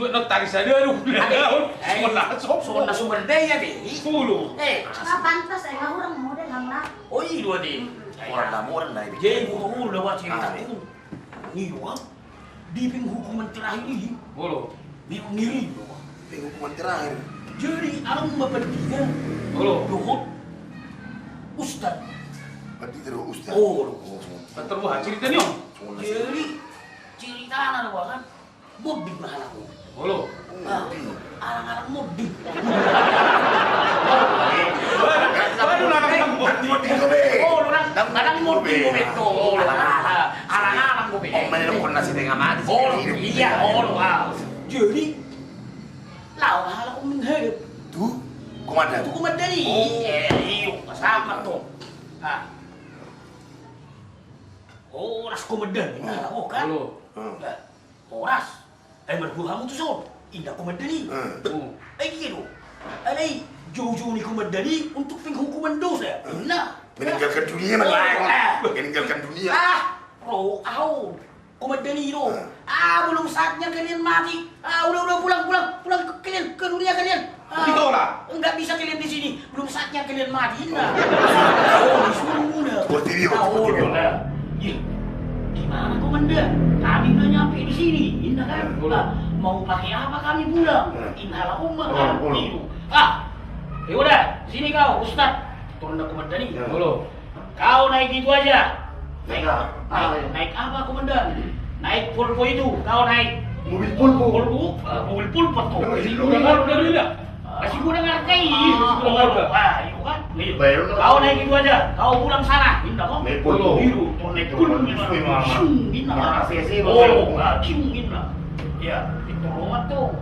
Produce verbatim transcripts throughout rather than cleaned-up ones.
Buat na tari sadari. Ade, eh, songon na sumber daya be. Olo. Eh, na pantas, eh, nga hurang model hang na. Oh, i do ade. Hurang na model na i. Jadi, buka olo, lewat cerita. I do, kan? Di penghukuman terakhir i. Olo. Di ngiri. Penghukuman terakhir. Jadi, adong ma pandita. Olo. Dohot ustad. Pandita dohot ustad. Olo. Kan terbuka cerita ni on. Jadi, ceritana do, kan? Bonding ma halak on. Olo. Ah, alang-alang bonding. Baru alang-alang bonding. Olo, alang-alang bonding. Olo. Ah, alang-alang bonding. Olo, iya, olo, ah. Jadi, laho ma halak on menghadap tu komandan. Tu komandan i. Eh, iyo, sama tu. Ah. Horas komandan, ninna halak on, kan? Olo. Nah. Horas. Ai marboha hamu tuson, ninna komandan i. Hmm. Ai dia do. Alai joujou ni komandan i untuk penghukuman dosa. Hmm. Ninna. Meninggalkan dunia, ah. Meninggalkan dunia. Ah, ro au. Komandan i do. Hmm. Ah, belum saatnya kalian mati. Ah, udah, udah, pulang, pulang, pulang ke, kalian, ke dunia kalian. Ah, ditolak. Nggak bisa kalian di sini. Belum saatnya kalian mati, ninna. Oh, disuruh udah. Seperti dia, seperti dia. Nah, olo, nah. Ih, gimana, Komandan? Kami udah nyampe di sini, ninna kan. Olo. Nah, mau pakai apa kami pulang? Nah. Ninna halak on ma kan. Olo, olo. Iyo. Ah, ya udah, sini kau, Ustad. Turun dah Komandan i. Ya. Olo. Kau naik itu aja. Naik, naik apa? Naik apa, Komandan? Naik Volvo itu, kau naik. Mobil Volvo. Volvo, ah, mobil Volvo tuh. Masih kurang harga. Masih kurang harga ini. Ah, kurang harga. Ah, iya kan? Iya. Kau naik itu aja. Kau pulang sana. Ninna kau. Naik Volvo. Iya, kau naik Volvo. Memang. Cium, ninna. Ah, A C C. Oh, ah, cium, ninna. Ya, itu rumah tuh.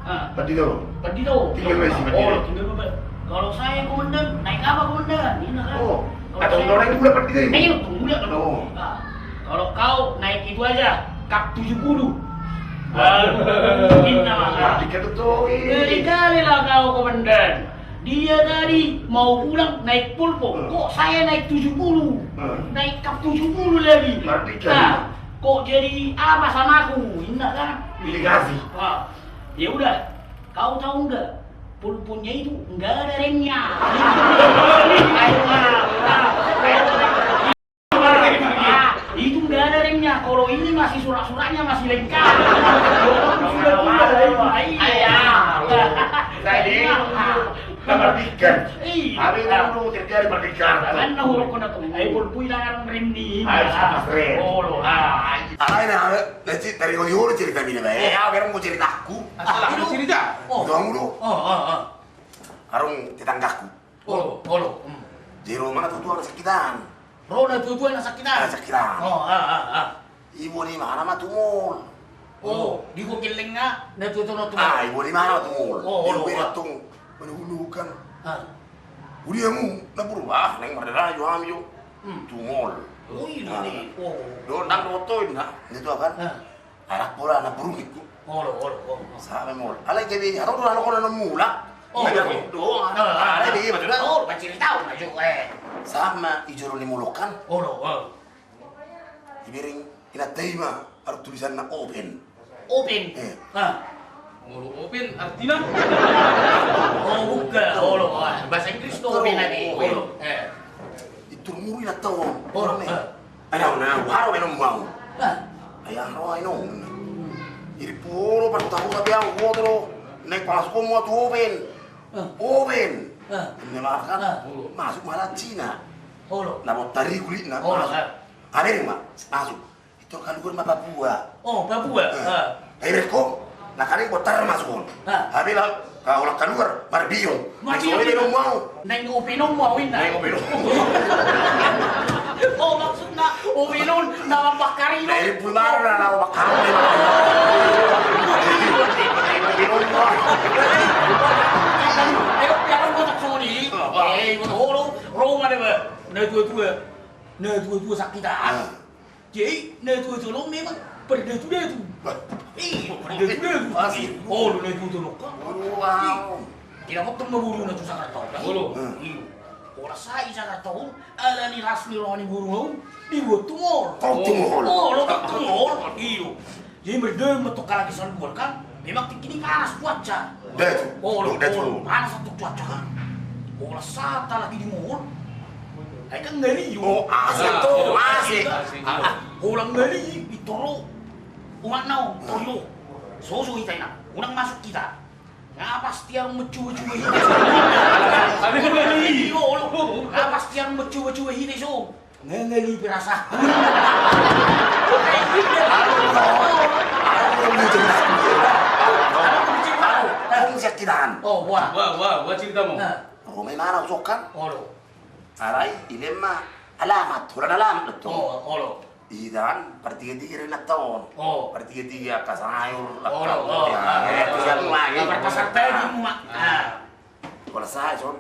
Ah. Pandita on. Pandita on. Tinggal ma i si pandita. Oh, tinggal ma i. Kalau saya, Komandan, naik apa, Komandan? Ninna kan. Oh. Kalau saya, atau orang pula pandita i? Iya, pula kan. Oh. Nah, kalau kau naik itu aja, kap tujuh puluh. Waduh. Ninna ma. Merdeka betul. Kali-kali lah kau, Komandan. Dia tadi mau pulang naik Volvo. Hmm. Kok saya naik tujuh puluh? Hmm. Naik kap tujuh puluh lagi. Merdeka. Nah, kok jadi apa sama aku? Ninna kan. Pilih kasih. Ah. Ya udah, kau tahu nggak? Pulpunya itu nggak ada remnya. Ayo, ah, ah, ayo, ah. Ah, itu nggak ada remnya. Kalau ini masih surat-suratnya masih lengkap. Sudah punya, ayo. Ayo. Tadi, ah, merdeka. Iya. Tapi kalau terjadi merdeka. Kan nah, huruf kena tuh. Ayo, pulpu yang rem di. Ayo, sama rem. Oh, lo, ah. Alai na, na ci-, taringot ni ho do cerita mina bae. Eh, au bereng mu ceritaku. Asal ada cerita. Oh. Itu hamu do. Oh, oh, oh. Adong tetanggaku. Oh, olo. Hmm. Jadi ro ma na tuatua na sakkitan. Ro na tuatua na sakkitan. Na sakkitan. Oh, ah, ah, ah. Diboan ibana ma tu mall. Oh, di hotel lenga na tuatua na tu mall. Ah, diboan ibana ma tu mall. Oh, olo. Diboan ibana tu mall. Mana hulu kan. Ah. Uli hamu na berubah, nang mardalani jo hami jo. Hmm. Tu mall. Oh, iya, iya. Oh. Do, nang do oto inna, ninna tu kan. Ah. Arak pola na burung itu. Olo, olo, olo. Sama mall. Alai gabe, atau do anak orang mulak. Oh, iya. Do, ah, alai dia betul dah. Oh, panciri tahu maju, eh. Sama i jolo ni mall kan. Olo, olo. Dibereng, inanta i ma, ada tulisan na open. Open. Eh. Ah. Molo open artina? Oh, buka. Olo, ah, bahasa Inggris tuh open tadi. Olo. Eh. Itu muru inanta on. Olo, eh. Ai na, na, haro be na mau. Ah. Ai haro ai na. Jadi polo partahu tapi au foto do. Naik palasku mau tu open. Ah. Open. Ah. Ini makan. Ah. Masuk malah Cina. Olo. Na botari kulitna. Olo, masuk. Ah. Ada ma, masuk. Itu kaluar ma Papua. Oh, Papua. Eh. Ah. Ai bereng ho, na kari botar masuk on. Ah. Habis lah, kalau kaluar, marbiong. Marbiong. Soalnya belum mau. Naik open on mau inna. Naik open on. Oh, maksudna, open on, nama bakar ini. Naik punar, nama bakar ini. Naik open on mau. Ayo, biar aku tak soni. Apa? Eh, ikut holo, Roma deh, Bang. Na tuatua. Na tuatua sakkitan. Ah. Jadi, na tuatua on memang pardatudatu. Bah. Iya, pardatudatu. Asli. Olo, na tuatua on kan. Waduh, wow. Tidak mau temu boru na tu Jakarta on kan. Olo. Hmm. Iya. Olo, sai Jakarta on, alani las ni roha ni boru on, dibuat tu mall. Oh, tu mall. Olo, tu mall. Iya. Jadi, merdem ma tu halak i saluhut kan. Emang tingki ni panas cuaca. Dah tu. Oh, lo, dah tu. Panas tu cuaca kan. Bola sata lagi di mall. Ai kan ngeri yo. Oh, asik tu, asik. Bola ngeri, itoro. Umak nau, toyo. Soso hita ina. Unang masuk hita. Nga pasti arung mencua-cua hita. Tapi kan ngeri. Iyo, lo. Nga pasti arung mencua-cua hita so. Ngeli perasaan. Kong siak kinahan. Oh, wah. Wah, wah, wah, cerita mo. Ruma imana usok kan? Olo. Arai, ile ma alamat, holan alamat tu. Oh, olo. Idan, partiga-tiga ri laktaon. Oh. Partiga-tiga, angka sayur, laktaon. Olo, olo. Ya, ya, ya, ya. Pasar tadi, Mak. Ah. Kalau saya, son.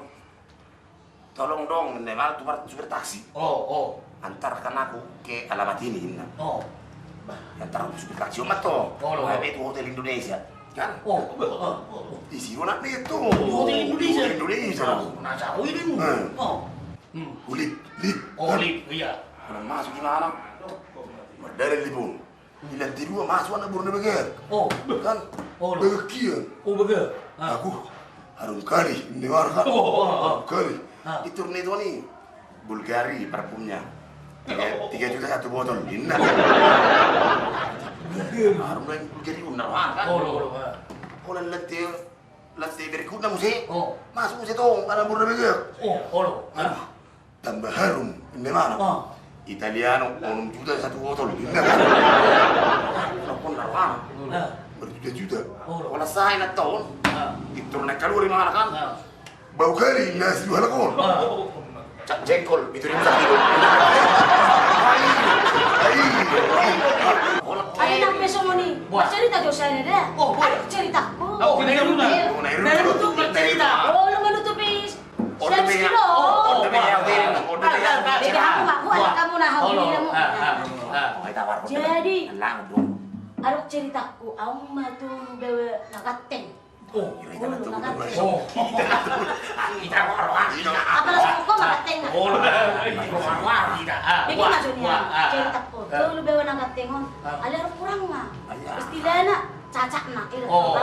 Tolong dong, ninna ma tu supir taksi. Oh, oh. Antarkan aku ke alamat ini, ninna. Oh. Antar aku supir taksi, omat to. Oh, lo. Sampai tu Hotel Indonesia. Kan? Oh, oh, oh, oh. Di sini nak itu. Hotel Indonesia. Hotel Indonesia. Oh, nah, jauh ini mu. Hmm. Oh. Hmm. Hulip, lip. Oh, kan? Lip, iya. Kalau masuk di mana? Mardalan lipun. Di lantai dua masuk anak boru na bagak. Oh. Kan? Oh, lo. Bagak kian. Oh, bagak. Ah. Aku harum kali, ini warga. Oh, oh, oh. Harum kali. Ah. Itu Reneton i. Bulgari parfumnya. Tiga, tiga juta satu botol. Inna. Harum lagi Bulgari, benar, kan? Oh, lo, lo, ah. Holan lantai, lantai berikutna muse. Oh. Masuk muse tong, anak boru na bagak. Oh, oh, lo. Aduh. Tambah harum, ninna ma. Ah. Italiano, onom juta satu botol, ninna. Telepon darwana. Ah. Berjuta-juta. Oh. Wala sae na taon. Ah. Itu na kaluar imana kan. Ah. Bau kari, nasi dua halak on. Ah. Cap jengkol, itu ribu sakilo. Ai, ai, ai. Ada nang peso moni. Wah. Cerita jo saya dah. Oh, boleh. Ceritaku. Oh, nah, itu. Nah, itu bercerita. Oh, lu menutupi. Siap, silo. Oh, oh, oh, oh, oh. Jadi, aku nggak kuat, kamu nahan diri kamu. Ah, ah, ah. Jadi, adong ceritaku, au ma tolu baoa na ganteng. Oh, tolu na ganteng. Oh. Apalagi kau ma ganteng. Oh, tidak. Jadi, maksudnya, ceritaku, tolu baoa na ganteng on, alai kurang ma. Istilahna, cacat na. Oh,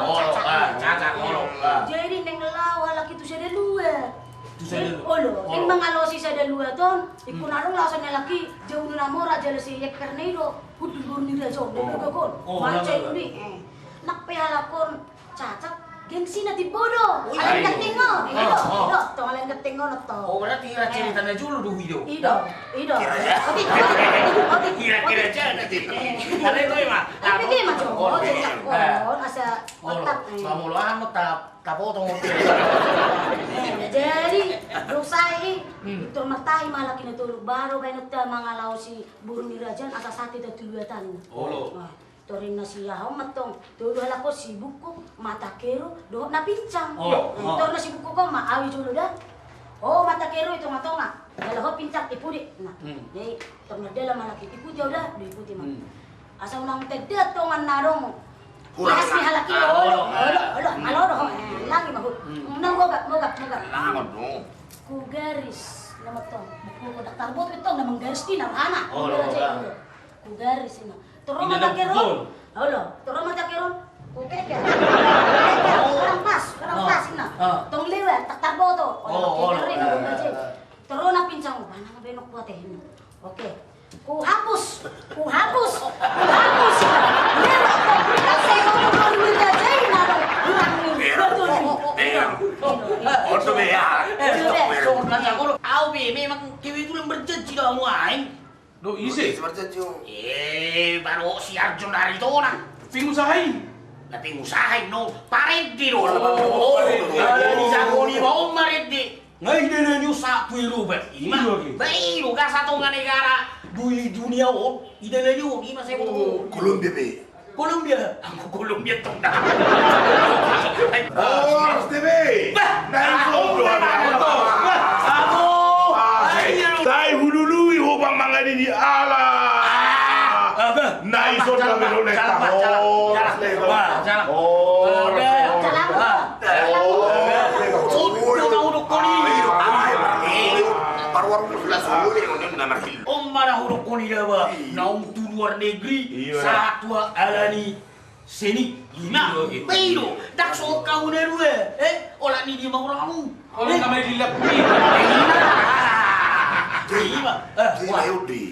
cacat na. Jadi, naeng laho halak i tu sada lua. Olo, olo. Naeng mangalosi sada lua ton, ingkon adong laosan ni halak i, jolo na mora jala si Eper na i do, hundul boru ni raja on, do gogon. Mancai uli, eh. Nang pe halak on cacat, gengsina timbo do. Alai ganteng on, i do, i do, tong alai ganteng on, tong. Oh, berarti hira cerita na jolo do, i do. I do, i do. Otik, otik, otik, otik. Hira cerita na jolo. Alai do i ma. Tapi dia ma jolo, cerita on, asa otak. Sama lo anu tap. Tapotong. Jadi, dung sae i, tor martahi ma halak i na tolu, baru baenonta mangalaosi boru ni raja on, asa sate da tu luatan. Olo. Tor ninna si aha on ma tong, tolu halak on, si bungkuk, mata kero, dohot na pincang. Olo. Tor ninna si bungkuk on ma, au i jolo da. O, mata kero i tonga-tonga. Jala ho pincang i pudi. Nah. Jadi, tor ninna dalam halak i, ikuti au da, diikuti ma. Asa unang tanda tongan na adong. Hurang. Ias ni halak i, olo, olo, olo, olo, olo, ho, eh, lagi mahut. Unang mogap, mogap, mogap. Langon do. Ku garis, nama tong. Ku daktar bot tong, nama garis di nama anak. Olo, olo. Ku garis ina. Toro mata kero. Olo, toro mata kero. Ku keker. Keker, kurang pas, kurang pas ina. Tong lewat, daktar bot. Olo, olo. Toro na pincang, mana baenonku ate ina. Oke. Ku hapus, ku hapus, ku hapus. Lewat komputer, saya ngomong baru berita saya, nah, dong. Kurang nih. Betul nih. Oto be ya. Au be memang kebetulan berjanji do hamu aeng. Do ise? Berjanji. Eh, baru si Arjo Aritonang. Pengusaha i. Na pengusaha i, no. Parende do. Oh, parende. Di jago ni bau parende. Nga idalani on sahat tu Eropa. Ima. Ba i do, nga satonga negara di dunia on idalani on, ima sai boto. Kolombia be. Kolombia. Anggo Kolombia tong da. Horas be. Bah. Sai hulului ho bang mangadili ala. Na i sonda be do leta. Horas be. Horas be. Untung na hudokkon i. On ma na hudokkon i da ba, naung tu luar negeri, sahat tu ala ni Seni, ima. Ido, ido. Ba ido, ndang songon hau na rua, eh? Olat ni dia ma goramu? Olat na maililap. Ima. Jadi, ima. Eh, jadi wah.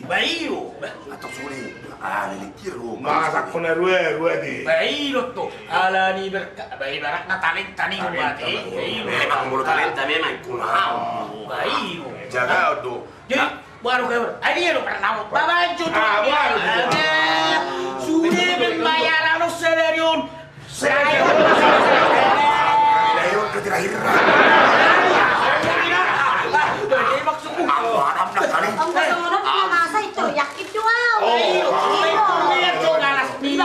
Ba ido. Atau suni, ah, leleng kira, oh, masa kau na rua, rua di. Ba ido to. Ala ni berka-, ba ibaratna talenta ni. Talenta, mate. Ba ido. Memang molo talenta memang kau na hau. Ba ido. Jaga do. Jadi, baru kau, ah, dia lo pernah mau. Bapak Jojo. Ah, baru. Ada. Sudah pembayaran sedarion. Saya. Saya ke terakhir. Jadi maksudku. Apa, apa, apa, kali? Kamu kesana, masa itu? Yakin doang. Oh. Iya, iya, iya. Iya, iya. Iya, iya. Iya, iya. Iya,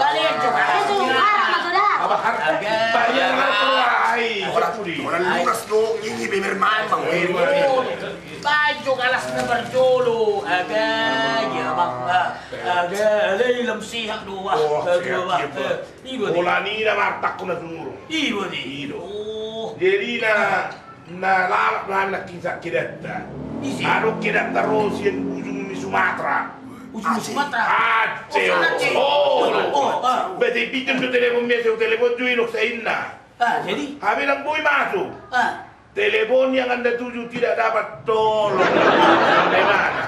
iya. Iya, iya. Apa, har-, bayar harus. Orang, orang lunas dong, ini bener main, Bang. Baju galas na parjolo, aga, iya, Bang. Aga, ale ilam sihat do, wah. Oh, sihat, Bang. Ido, ido. Olat ni na martak na sumur. Ido, ido. Ido. Oh. Jadi na, na lalap na nangkin sakidanta. Isi. Anu kidanta ro sian ujung ni Sumatera. Ujung ni Sumatera. Aceh. Oh, Aceh. Oh, oh, oh. Berarti pinjam tu telepon biasa, telepon tu inok sainna. Ah, jadi? Hape ndang boi masuk. Ah. Telepon yang anda tuju tidak dapat, tolong. Bagaimana?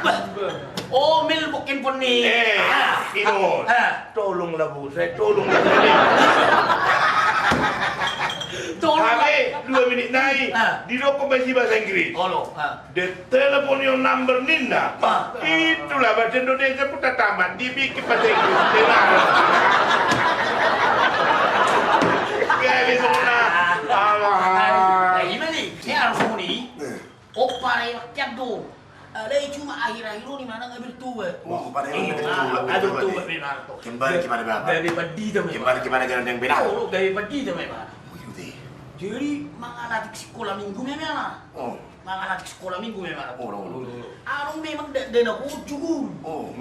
Oh, mil bukin pun ni. Eh, ah, ino. Ah. Tolonglah, Bu, saya tolonglah, saya. Tolong. Hape dua menit nai, ah, didok ma si bahasa Inggris. Olo, ah. The telephone your number ninna. Ah. Itulah bahasa Indonesia pun tak tamat, dibikin bahasa Inggris. Gak bisa pernah. Alah. Nah, ima ni, ini harus muni. Eh. Opa re wakian do. Alai cuma akhir-akhir ini mana ngambil tua. Oh, opa re wakian do. Ada tua memang to. Kembali kepada bapak. Gabe pandita memang. Kembali kepada jalan yang benar. Oh, gabe pandita memang. Oh, iya deh. Jadi, mangalatik sekolah minggu memang. Oh. Mangalatik sekolah minggu memang. Oh, olo, olo. Anu memang da-, dana ko jugun. Oh,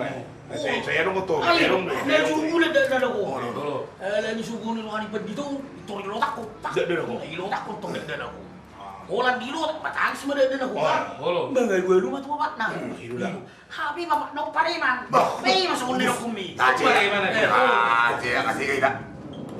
saya, saya dong betul. Ayo, saya dong betul. Dana jugun da-, dana ko. Oh, olo, olo. Eh, lalu sugun itu hari pedito, itu di lotak ko. Da-, dana ko. Di lotak ko, tong da-, dana ko. Holan di lotak, batang semua da-, dana ko. Oh, olo. Bang, ayo, ayo, matu bapak, nah. Hmm, iya, iya. Hape bapak nau pareman. Bah. Be, masuk undir hukumi. Pareman, eh. Ah, dia kasih kita.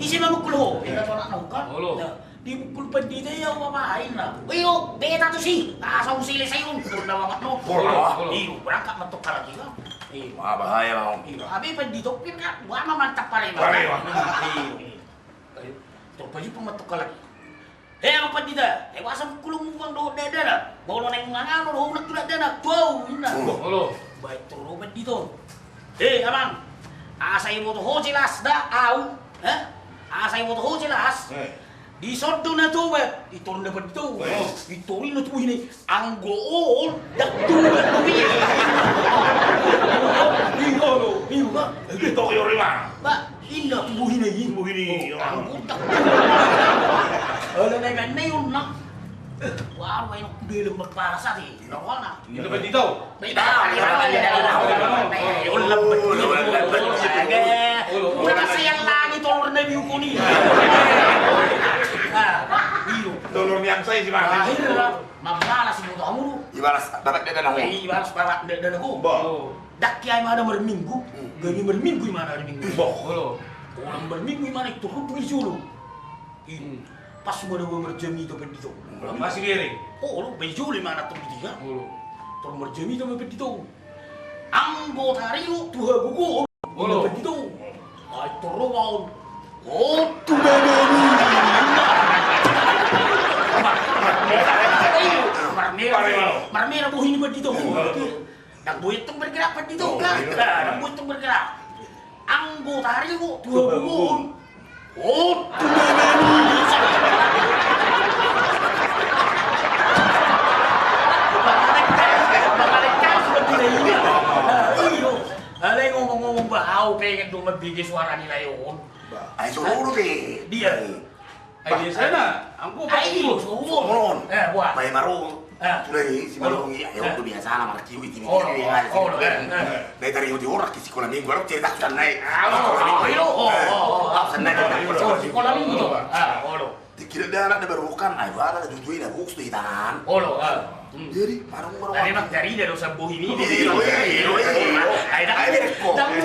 Isi mamukul ho. Kita tolak nau kan. Olo. Nah. Dipukul pandita i au babaen na. Iyo, beta tu si. Asa usilesai on, tong na bamak no. Olo, olo. Iyo, berangkat ma tong halak i kan. Iyo. Wah, bahaya, Bang. Iyo, hape pandita on kan, wah, ma mantap pareman. Pareman. Iyo. Tong pajumpang ma tong halak i. He, amang pandita, he, boasa mukul ho mubang dohot dakdanak? Molo naeng mangan ho, unang tu dakdanak, tu au, ninna. Olo. Baen tong do pandita on. He, amang. Asa iboto ho jelas da au, he? Asa iboto ho jelas. He. Dison do na tobat, i toru na pandita on. He. I toru i na tubu hina i. Anggo on, ndang tobat do i. Iyo, iyo, iyo, ba. Ito, iyo, rima. Ba, inda tubu hina i. Tubu hina i, iyo. Anggo ndang tobat. Ala na ibaen na i on na. Eh, wah, wah, inok kuda lembar parasat i. Inok wala. Inok pandita on. Beda, beda, beda, beda. Udah kasih yang lagi tolor nabi ukuni. Ah, iyo. Tolor yang saya si mana? Akhirnya, mambalas itu kamu. Ibalas bapak dia dan aku. Eh, ibalas bapak dia dan aku. Bah. Dak ya mana marminggu, gabe marminggu i mana hari Minggu. Bah. Olo. Orang marminggu i mana itu rubu di Solo. Pas molo marjamita pandita on. Masih gering. Oh, olo, bejuli mana tong di tiga. Olo. Tong marjamita ma pandita on. Anggo taringot tu hagogoon. Olo. Pandita on. Ai toro on. Oh, tu bebe ni. Marmera. Marmera bohi ni pandita on. Ndang boi tong bergerak pandita on kan? Ndang boi tong bergerak. Anggo taringot tu hagogoon. Oh, tu bebe ni. Alai ngomong-ngomong bah, au pengen do mambege suara ni lae on. Ai so ulu be. Dia. Ai biasana, anggo ai, bah, so ulu. Eh, buat. Paima ro. Sudah ni si Malongi, ai on do biasana markiu i tini. Olo. Nai taringot i horas ke sikola minggu, aro cerita sudah nai. Olo. Sikola minggu do. Olo. Dikira dia anak dia baru kan, ai bala na jujui na box tu hitan. Olo. Jadi, marung-marung. Tadi mak dari dia dosa bohi ni. Ai dah.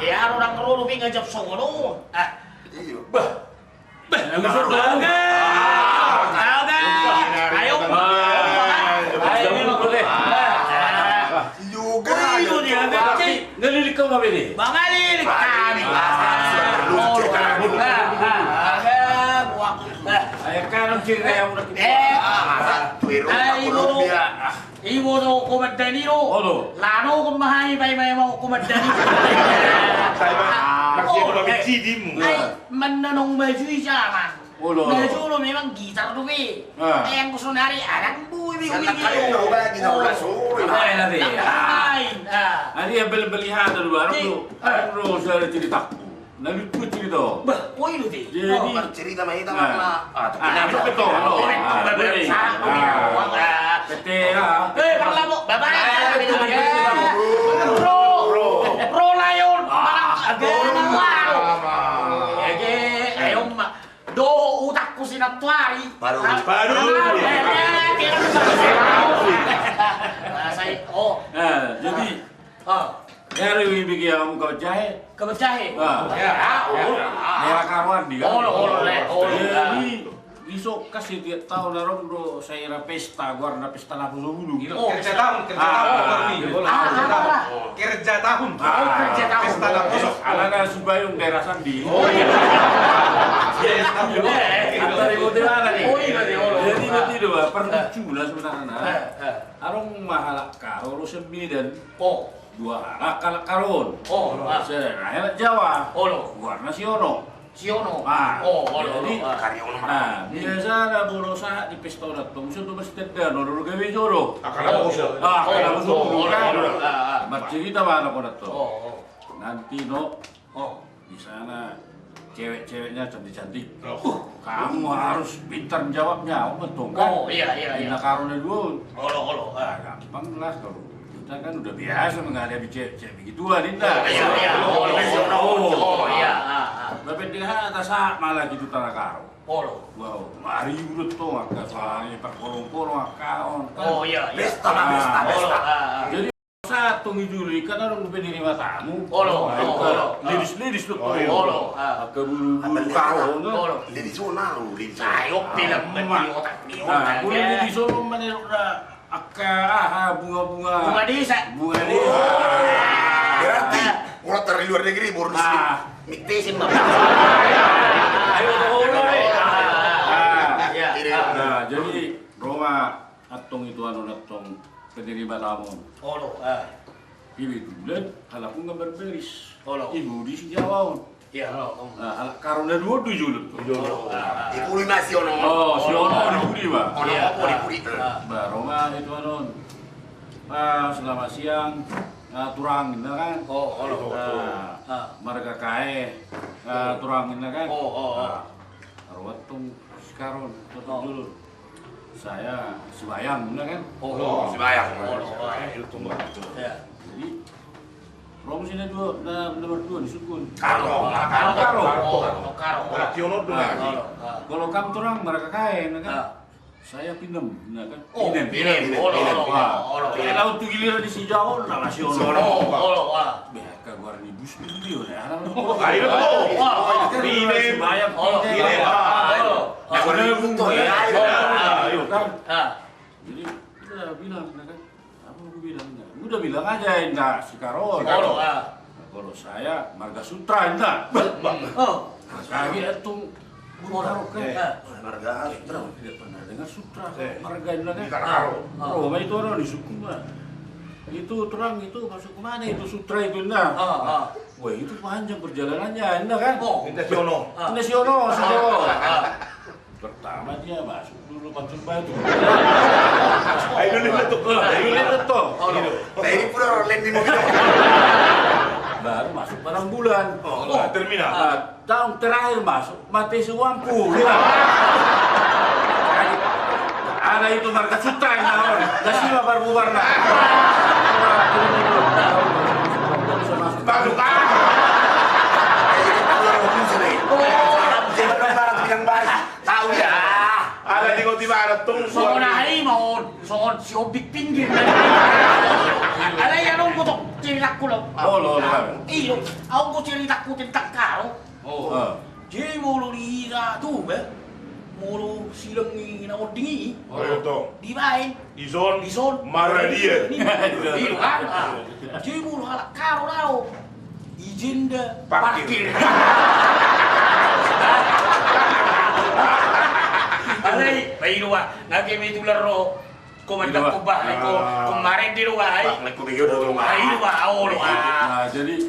Ya, orang ro dope ngajap songon on. Ah. Iyo. Bah. Bah, langsung bah. Bah. Bah. Ayo. Bah. Ayo, ini lo, Bro. Bah. Juga. Oh, iyo, dia, dia. Ngelilik kau apa ini? Mangalilik kami. Ah, ah. Ah, ah. Bah. Ayo, kan, cerita yang udah kita. Eh. Ah, ah. Ayo. Imo do komandan i do. Olo. Lano ko ma hami paima-ima komandan i. Sai ma, ah, maksudnya oh, eh. Ai, manang maju i jaman. Olo, olo. Maju lo memang gitar dope. Ah. Ai anggo sonari adong do i. Sana kali na ubah, na ubah sore. Lain, lain. Lain. Ah. Ari ya beli-beli hata dua, si, ro. Ah. Ro, saya ceritaku. Na lucu cerita. Bah, oi do te. Jadi, oh, marcerita ma hita, nah, karena, ah, tapi ah, na betul, betul. Oh, ah, betul, betul. Ah. P T A. Eh, parlamo, bapak. Ah, betul, betul. Ro, ro, ro, layon. Ah, mana, agak betul. Waro. Ege, ayo, ma. Do, utakku sinatuari. Baru. Ah, baru. Ah, eh, eh, eh, eh, saya, oh. Ah, jadi, ah. Jari, ui, bigi, am, kabat jahe. Kabat jahe? Ah. Ya, oh. Daerah Karoan di, kan? Olo, olo, le, olo. Jadi, di so, kan setiap tahun adong do, saya kira pesta, goarna pesta lapo solo. Oh. Kerja tahun, kerja tahun, ah, baru ni. Ah, kerja tahun. Ah, kerja tahun. Ah. Oh, kerja tahun. Pesta lapo solo. Alana Sibayung daerah sandi. Oh, iya. Iya, iya. Antara di Bote mana nih? Oh, iya, iya, olo. Jadi, berarti do, ah, perlucu lah sebenarnya. Eh, eh. Adong ma halak Karo, ro sian Medan. Oh. Dua halak, halak Karo on. Oh, ah. Sada halak Jawa. Olo. Goarna si Ono. Si Ono. Ah. Oh, olo, jadi, olo, ah. Kari Ono, ah, biasana molo sahat di pesta on antong, so do pasti tenda, no, do gabe jo do. Ah, kalau musuh. Ah, kalau musuh. Oh, olo, olo. Ah, ah. Marcerita ma anak on antong. Oh, oh. Nanti, no. Oh. Di sana Cewek-ceweknya cantik-cantik. Kamu harus pintar menjawabnya, apa tuh kan? Oh, iya, iya, iya. Di Nakaro na dua. Olo, olo. Ah, gampang lah kalau kita kan udah biasa menghadapi cewek-cewek begituan, Indah. Oh, iya, iya. Olo, olo. Oh, iya, ah, ah. Bapak D H atas hak malah gitu tanah karo. Olo. Wow, mari urut tuh, angka soalnya perkolong-kolong, angka on, kan? Oh, iya, iya. Pesta, pesta, pesta. Olo, ah, ah. Jadi, Saat tung i julu kan adong dope di rumah tamu. Olo, olo, olo. Ladies, ladies do. Olo, ah. Angka bulu, bulu kahong. Olo. Ladies on, olo, ladies on. Ayo, film di otak, di otak. Nah, bulu ladies on, mana udah angka, ah, ah, bunga-bunga. Bunga desa. Bunga desa. Berarti, kalau dari luar negeri, baru di sini. Mik tesin, Bang. Ayo, olo, olo. Ah, iya. Nah, jadi, Roma, Antong itu anu, antong penerima tamu. Olo, ah. Kebetulan halak on nunga berberis. Olo. Ibu di si Jawa on. Iya, olo. Nah, halak karo na dua on do i jolo. Olo, ah. Di pudi ma si ono. Oh, si ono di pudi, Bang. Ono, iya, di pudi. Ah. Bah, Roma itu anu. Ah, selamat siang. Ah, Turang, gitu kan? Oh, olo. Ah, marga Kae. Ah, Turang, gitu kan? Oh, oh, oh. Ah, Roma antong si karo on, antong jolo. Saya Sibayang, bener kan? Oh, Sibayang. Oh, Sibayang. Iya. Jadi, Roma si na dua, na, nomor dua disukun. Karo, karo, karo. Karo, karo. Kalau Tiono dua. Nah, kalau kam Turang, marga Kae, bener kan? Ah. Saya Pinem, bener kan? Oh, Pinem. Pinem. Olo, olo, olo. Jadi, lalu tu giliran di si Jawa, nama si ono. Olo, olo, olo. Beh, angka goar ni bus, Pinem, ya. Ayo, olo. Pinem. Olo, Pinem. Olo. Nah, kalau di Bunto, ya, ayo. Ayo, kan? Ah. Jadi, udah bilang, nah, kan? Apa gua bilang, nah? Udah bilang aja, Indah, si karo on. Si karo on, ah. Nah, kalau saya marga Sutra, Indah. Bah, bah. Oh. Kami itu guru karo, kan? Eh, marga Sutra. Tidak pernah dengar Sutra, marga Indah, kan? Di Tanah Karo. Oh, itu orang di suku, Bang. Itu Turang itu masuk kemana itu Sutra itu, Indah? Ah, ah. Wah, itu panjang perjalanannya, Indah, kan? Oh. Indah si ono. Ah. Indah si ono, si Jawa. Ah, ah. Pertama dia masuk dulu Pancur Batu. Ayo, dulu itu. Ayo, dulu itu. Nah, ini pura orang lain di mobil. Baru masuk Padang Bulan. Oh, terminal. Nah, tahun terakhir masuk, mati si Wampu. Ada itu marga Sutra yang naon. Kasih apa bubar, nah. Masuk, ah. Ini pura orang lain. Tahu ya. Ala di kau di mana tung songon songon. Aha i ma on, songon si Obik pinggir. Ala ia dong gotok ceritaku lo. Oh, lo, lo. Iyo, au gotok ceritaku tentang karo. Oh. Jadi molo di hita tu be, molo silang ni na monding i. Oh, iya, tong. Dibaen. Dison. Dison. Maradian. Iyo kan. Jadi molo halak karo lao. Ijin da parkir. Alai, bairo ba, nga kebetulan ro. Ko mandak ko bah, ko kemarin di rumah ai. Bah, ko bego do rumah. Ai rumah, au rumah. Nah, jadi,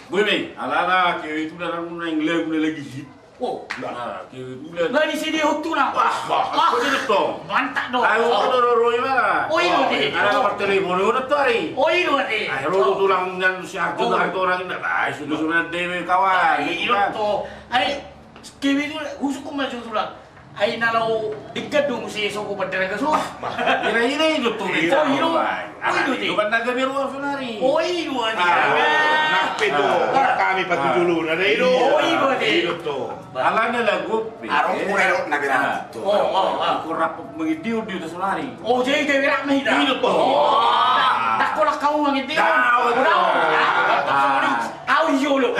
gue nih, alana kebetulan aku naik lagu lagi hit. Oh. Nah, kebetulan. Lah, di sini hutu lah. Wah, wah, aku jadi tong. Mantap dong. Aku tuh roro mana? Oh, iya, deh. Ada nomor telepon udah tuh hari. Oh, iya, deh. Ah, roro tulang dan si Arjun hari itu orang indah. Ah, sudah sudah dewe kawan. Iya, tuh. Ai, kebetulan husuk ku maju tulang. Ai na lao denggan do muse so ko bandar gaso. Ira-ira i do tu. Ira-ira. Oh, i do te. Ido bandar gabe ruang sonari. Oh, i do ate. Nape do? Kami patu dulu na i do. Oh, i do ate. I do tu. Alana lagu pe. Arong kure do na berang tu. Oh, oh, oh. Kurap mengidiu di sonari. Oh, jadi gabe rame ida. I do tu. Oh. Dak kolak kau mengidiu. Au iyo lo.